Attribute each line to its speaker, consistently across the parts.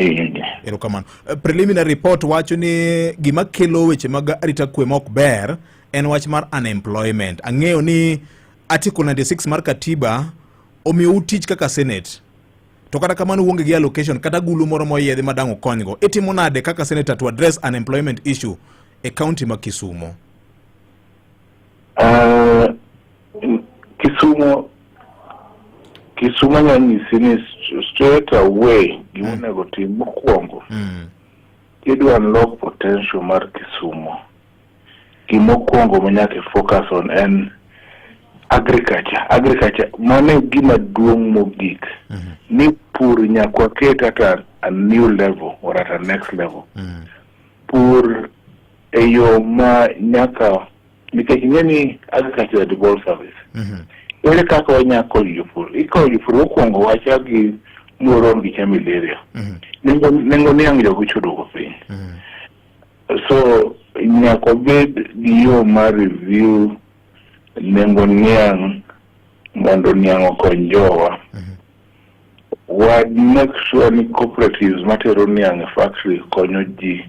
Speaker 1: Erokamano. Preliminary report wacho ni gima kelo weche mag arita kwe ma ok ber en wach mar unemployment. Ang'eyo ni Article 96 mar katiba omiyou tich kaka Senate. To kata kamano uonge gi allocation kata gulu moro moyiedhi ma dang' okonygo. Itimo nade kaka senator to address unemployment issue e county ma Kisumo?
Speaker 2: Kisumo nya nyisi ni straight away gima onego tim mokwongo, kidwa unlock potential mar Kisumo, gimokwongo ma nyaka i focus on en agriculture. Agriculture mano e gima duong' mogik, ni pur nyaka waket at a new level or at a next level. Pur e yo ma nyaka, nikech ing'e ni agriculture is a devolved service. Ere kaka wanya konyo jopur? Ikowo jopur mokwongo, wacha gi Muoron gi Chamileria. Nengo niang' jogo ichudo piny. So nyaka wabed gi yo mar review nengo niang' mondo niang' okony jowa. Wa make sure ni cooperatives matero niang' e factory konyo ji.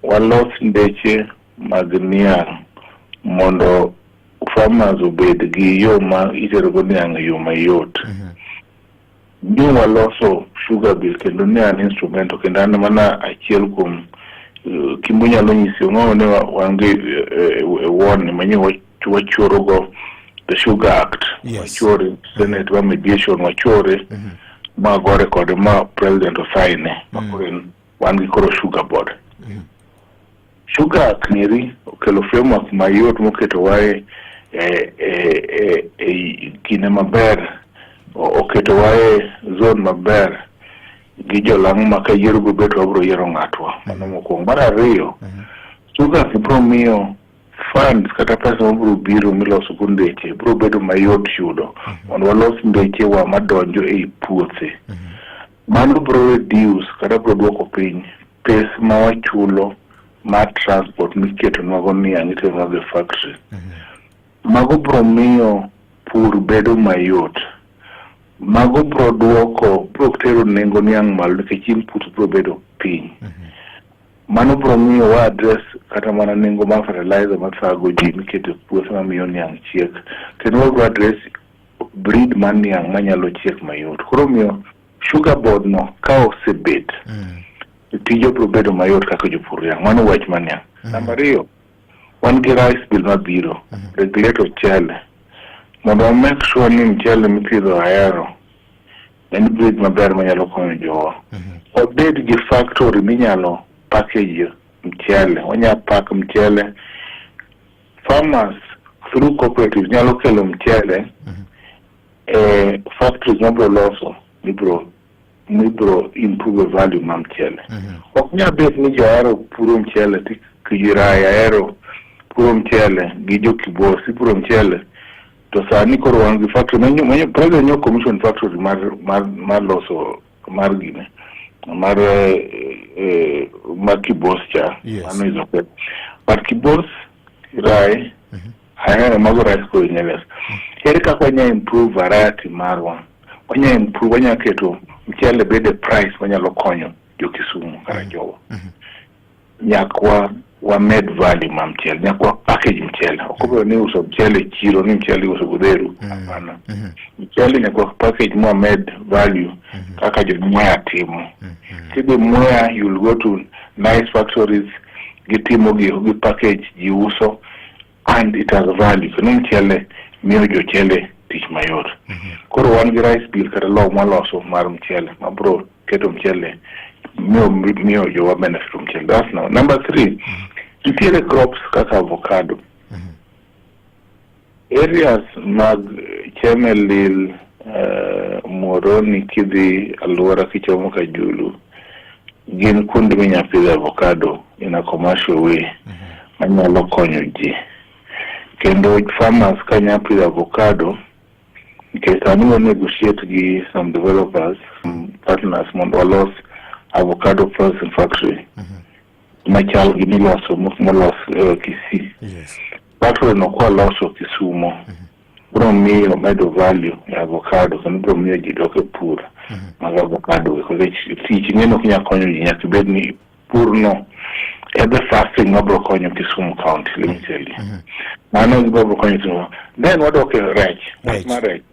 Speaker 2: Walos ndeche mag niang' mondo farmers obed gi yo ma itero go niang' e yo mayot. Ni waloso sugar bill kendo ne an instrumental kendo an mana achiel kuom Kimbo nyalo nyisi ong'o ne wan gi e won manye wachuoro go the Sugar Act. Wachuore Senate wa mediation, wachuore ma gore kode ma president osaine ma koro en wan gi koro sugar board. Sugar Act neri okelo framework mayot moketowa e kinde maber, oketowa e zone maber gi jolang' ma ka yiero biro bet, wabiro yiero ng'atwa. Mano mokwongo. Mar ariyo, Sugar Act biro miyo funds kata pesa mabiro biro miloso go ndeche biro bedo mayot yudo mondo walos ndechewa madonjo ei puothe. Mano biro reduce kata biro duoko piny pes ma wachulo mar transport miketonwa go niang' iteronwa go e factory. Mago biro miyo pur bedo mayot. Mago biro duoko, biro tero nengo niang' malo nikech input biro bedo piny. Mano biro miyo wa address kata mana nengo mar fertilizer mathago ji miketo e puothe mamiyo niang' chiek. Kendo wabiro address breed mar niang' manyalo chiek mayot. Koro omiyo sugar board no ka osebet, tije biro bedo mayot kaka jopur niang'. Mano wach mar niang'. Namba 2, wan gi rice bill mabiro regulate mchele mondo wa make sure ni mchele mipidho Ahero en breed maber manyalo konyo jowa. Wabed gi factory minyalo package mchele, wanya pack mchele. Farmers through cooperatives nyalo kelo mchele e factories mabiro loso mibiro improve value mar mchele. Ok nyal bet ni jo puro mchele ti Kijirai Ahero puro mchele gi jo Kibos puro mchele, to sani koro wan gi factory manyo president nyo commission factory mar loso mar gine mar Kibos cha. Mano is okay, but Kibos, Rai, Ahero, mago rice koro inyalo ere kaka wanya improve variety marwa, wanya improve, wanya keto mchele bede price manyalo konyo jo Kisumu kata jowa. Nyaka wamed value ma mchele, nyaka wa package mchele. Ok obedo ni uso mchele e chiro ni mchele iuso godheru, hapana. Mchele nyaka wa package ma wamed value kaka jo Mwea timo. Kidhi Mwea, you'll go to nice factories, gitimo gi package, ji uso and it has value, kendo mchele miyo jochele tich mayot. Koro wan gi rice bill kata law mwaloso mar mchele mabro keto mchele miyo jowa benefit from mchele. That's now. Number three, nitiere crops kaka avocado. Areas mag Chemelil, Muhoroni, kidhi alwora kichomo Kajulu, gin kuonde minya pidhe avocado in a commercial way manyalo konyo ji. Kendo farmers ka nya pidho avocado, nikech sani wa negotiate gi some developers, some partners mondo walos avocado processing factory machal gi miloso molos Kisii. Factory no kwaloso Kisumo biro miyo medo value e avocado kendo biro miyo ji dok e pur. Mag avocado, nikech tich ing'e ok nyal konyo ji, nyaka ibed ni purno e the first thing mabiro konyo Kisumu County, let me tell you. Mano gima biro konyo Kisumu. Then wadok e rech. Wach
Speaker 1: Rech.
Speaker 2: mar rech.